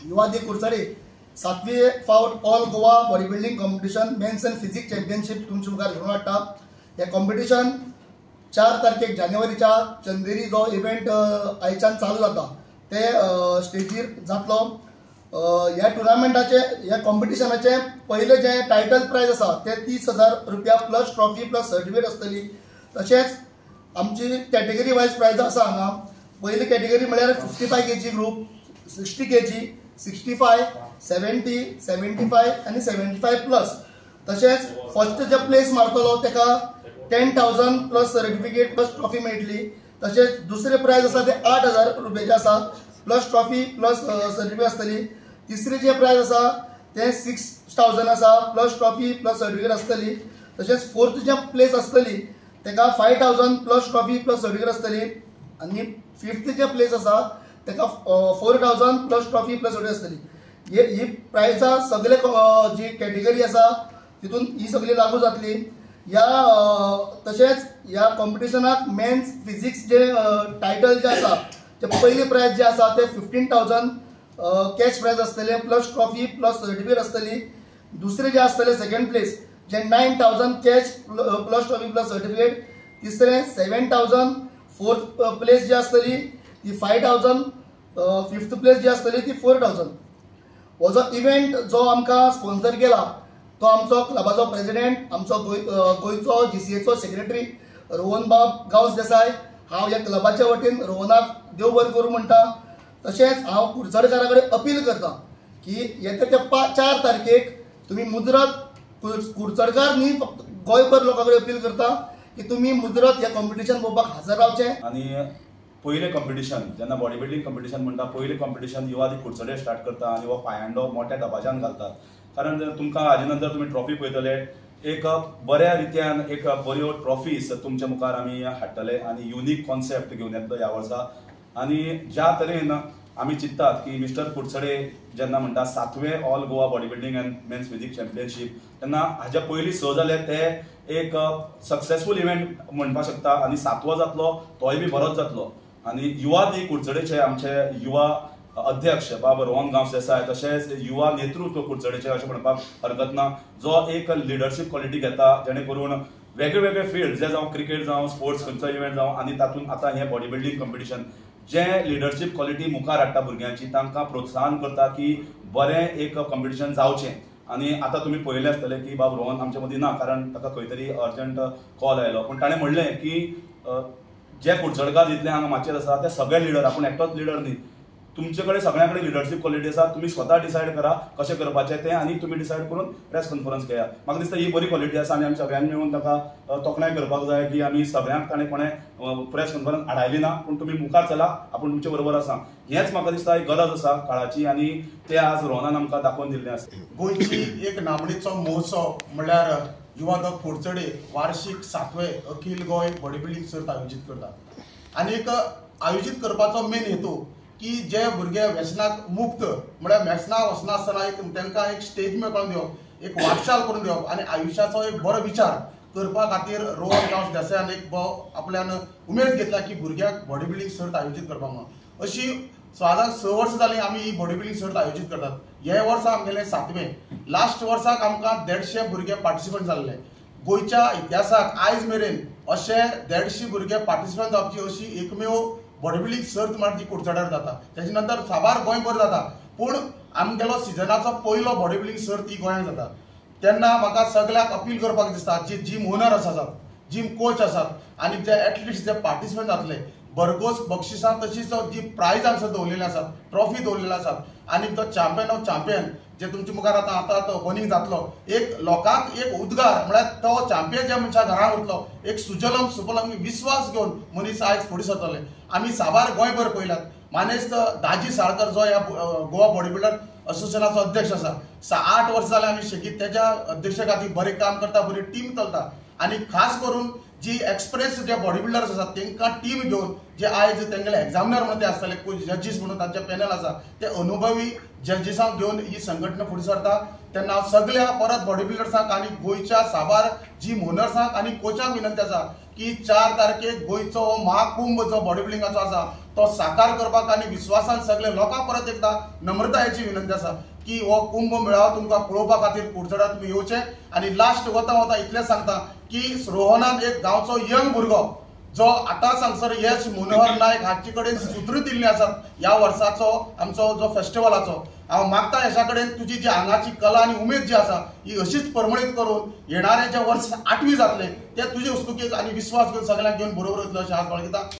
युवा दी कुडचडे सातवी फावट all Goa body building competition men's and physique championship तुमच्या मुखार घेवन हाडटा. हें कॉम्पिटिशन 4 तारखेक जानेवारीच्या चंदेरी जो इव्हेंट आयच्यान चालू जाता ते स्टेजीर जातलो. ह्या टुर्नामेंटाचे ह्या कॉम्पिटिशनाचे पयले जे टायटल प्रायज आसा ते 30,000 रुपया प्लस ट्रॉफी प्लस सर्टिफिकेट आसतली. तशेंच आमची कॅटेगरी वायज प्रायज आसा हांगा. पयली कॅटेगरी म्हळ्यार 55 kg group, 60 kg, 65, 70, 75 आनी 75 प्लस. तशेंच फर्स्ट जे प्लेस मारतलो ताका 10,000 प्लस सर्टिफिकेट प्लस ट्रॉफी मेळटली. तशेंच दुसरे प्रायज आसा ते 8,000 रुपयाचे आसा प्लस ट्रॉफी प्लस सर्टिफिकेट आसतली. तिसरे जे प्रायज आसा ते 6,000 आसा प्लस ट्रॉफी प्लस सर्टिफिकेट आसतली. तशेंच फोर्थ जे प्लेस आसतली ताका 5,000 प्लस ट्रॉफी प्लस सर्टिफिकेट आसतली. आनी फिफ्थ जे प्लेस आसा ताका 4,000 प्लस ट्रॉफी प्लस सर्टिफिकेट आसतली. ही प्रायजां सगळे जी कॅटेगरी आसा तितून ही सगळी लागू जातली. ह्या तशेंच ह्या कॉम्पिटिशनाक मेन्स फिजिक्स जे टायटल जे आसा ते पयले प्रायज जे आसा ते 15,000 कॅश प्रायज आसतले प्लस ट्रॉफी प्लस सर्टिफिकेट आसतली. दुसरे जे आसतले सेकंड प्लेस जे 9,000 cash plus trophy plus certificate. तिसरे 7,000. फोर्थ प्लेस जी आसतली ती 5,000. फिफ्थ प्लेस जी आसतली ती 4,000. हो जो इव्हेंट जो आमकां स्पॉन्सर केला तो आमचो क्लबाचो प्रेसिडेंट आमचो गोंयचो GCAचो सेक्रेटरी रोहन बाब गांवस देसाय. हांव ह्या क्लबाच्या वतीन रोहनाक देव बरें करूं म्हणटा. तशेंच हांव कुडचडकारा कडेन अपील करता की येता त्या 4 तारखेक तुमी मुजरत कुडचडकार न्ही फक्त गोंयभर लोकां कडेन अपील करता की तुमी मुजरत ह्या कॉम्पिटिशन पळोवपाक हजर रावचें. आनी पयलें कॉम्पिटिशन जेन्ना बॉडी बिल्डींग कॉम्पिटिशन म्हणटा पयलें कॉम्पिटिशन युवा दी कुडचडे स्टार्ट करता आनी हो पायांडो मोठ्या दबाज्यान घालतात. कारण तुमकां हाजे नंतर तुमी ट्रॉफी पळयतले एक बऱ्या रित्यान एक बऱ्यो ट्रॉफीज तुमच्या मुखार आमी हाडटले आनी युनीक कॉन्सेप्ट घेवन येतलो ह्या वर्सा. आनी ज्या तरेन आमी चिंत्तात की मिस्टर कुडचडे जेन्ना म्हणटा 7वें all Goa body building and men's physique championship तेन्ना हाज्या पयलीं 6 जाले ते एक सक्सेसफूल इव्हेंट म्हणपाक शकता आनी 7वो जातलो तोय बी बरोच जातलो. आनी युवा दी कुडचडेचे आमचे युवा अध्यक्ष बाब रोहन गांवस देसाय तशेंच युवा नेतृत्व कुडचडेचे अशें म्हणपाक हरकत ना, जो एक लिडरशीप क्वॉलिटी घेता जेणे करून वेगळे वेगळे फिल्ड जे जावं क्रिकेट जावं स्पोर्ट्स खंयचो इव्हेंट जावं आनी तातूंत आतां हें बॉडी बिल्डींग कॉम्पिटिशन जे लिडरशीप क्वॉलिटी मुखार हाडटा भुरग्यांची तांकां प्रोत्साहन करता की बरें एक कॉम्पिटिशन जावचें. आनी आतां तुमी पळयलें आसतलें की बाब रोहन आमचे मदीं ना कारण ताका खंय तरी अर्जंट कॉल आयलो, पूण ताणें म्हणलें की जे कुडचडकार जितले हांगा माचयेर आसा ते सगळे लिडर, आपूण एकटोच लिडर न्ही, तुमचे कडेन सगळ्यां कडेन लिडरशीप क्वॉलिटी आसा, तुमी स्वता डिसायड करा कशें करपाचें तें आनी तुमी डिसायड करून प्रेस कॉन्फरन्स घेया. म्हाका दिसता ही बरी क्वॉलिटी आसा आनी आमी सगळ्यांनी मेळून ताका तोखणाय करपाक जाय की आमी सगळ्यांक ताणें कोणें प्रेस कॉन्फरन्स आडायली ना, पूण तुमी मुखार चला, आपूण तुमचे बरोबर आसा. हेंच म्हाका दिसता एक गरज आसा काळाची आनी ते आज रोहनान आमकां दाखोवन दिल्लें आसा. गोंयची एक नामनेचो महोत्सव म्हणल्यार युवा the Kudchade वार्षिक 7वें अखिल गोंय बॉडी बिल्डींग सर्त आयोजीत करता. आनी एक आयोजीत करपाचो मेन हेतू की जे भुरगे व्यसनाक मुक्त म्हळ्यार व्यसनाक वचनासतना एक तांकां एक स्टेज मेळोवन दिवप, एक वाटचाल करून दिवप आनी आयुश्याचो एक बरो विचार करपा खातीर रोहन गांवस देसायान एक आपल्यान उमेद घेतला की भुरग्यांक बॉडी बिल्डींग सर्त आयोजीत करपाक म्हणून. अशी सादारण 6 वर्सां जालीं आमी ही बॉडी बिल्डींग सर्त आयोजीत करतात. हे वर्सा आमगेलें 7वें. लास्ट वर्साक आमकां 150 भुरगे पार्टिसिपंट जाल्ले. गोंयच्या इतिहासाक आयज मेरेन अशे 150 भुरगे पार्टिसिपंट जावची अशी एकमेव बॉडी बिल्डींग सर्त म्हळ्यार ती कुडचड्यार जाता. तेजे नंतर साबार गोंयभर जाता, पूण आमगेलो सिजनाचो पयलो बॉडी बिल्डींग सर्त ही गोंयांत जाता. तेन्ना म्हाका सगळ्यांक अपील करपाक दिसता जी जीम ओनर आसात, जीम कोच आसात आनी जे एथलिट्स जे पार्टिसिपंट जातले भरघोस बक्षिसां तशीच जी प्रायजां दवरलेली आसात, ट्रॉफी दवरलेली आसात आनी तो चॅम्पियन ऑफ चॅम्पियन जे तुमचे मुखार आतां आतां तो ओपनिंग जातलो एक लोकांक एक उद्गार म्हळ्यार तो चॅम्पियन ज्या मनशा घरांत उरतलो एक सुजलम सुफलम विस्वास घेवन मनीस आयज फुडें सरतले. आमी साबार गोंयभर पळयल्यात. मानेस्त दाजी साळकर जो ह्या गोवा बॉडी बिल्डर असोसिएशनाचो अध्यक्ष आसा, 8 वर्सां जाल्यार आमी शेगीत तेज्या अध्यक्ष खातीर बरें काम करता, बरी टीम चलता आनी खास करून जी एक्सप्रेस जे बॉडी बिल्डर्स आसात तांकां टीम घेवन जे आयज तेंगेले एग्जामिनर म्हणून ते आसतले, जजीस म्हणून तांचे पॅनल आसा, ते अनुभवी जजीसांक घेवन ही संघटना फुडें सरता. तेन्ना हांव सगळ्या परत बॉडी बिल्डर्सांक आनी गोंयच्या साबार जीम ओनर्सांक आनी कोचांक विनंती आसा की 4 तारखेक गोंयचो हो महाकुंभ जो बॉडी बिल्डिंगाचो आसा तो साकार करपाक आनी विस्वासान सगळे लोकांक परत एकदा नम्रतायेची विनंती आसा की हो कुंभ मेळावा तुमकां पळोवपा खातीर कुडचड्यार तुमी येवचे. आनी लास्ट वता वता इतलें सांगता की रोहनान एक गांवचो यंग भुरगो जो आतां सांगसर यश मनोहर नायक हाचे कडेन सूत्र दिल्ली आसात ह्या वर्साचो आमचो जो फेस्टिवलाचो. हांव मागता यशा कडेन तुजी जी आंगाची कला आनी उमेद जी आसा ही अशीच परमळीत करून येणारे जे वर्स 8वी जातले ते तुजे वस्तुकेक आनी विस्वास घेवन सगळ्यांक घेवन बरोबर वतलो अशें हात बाळगिता.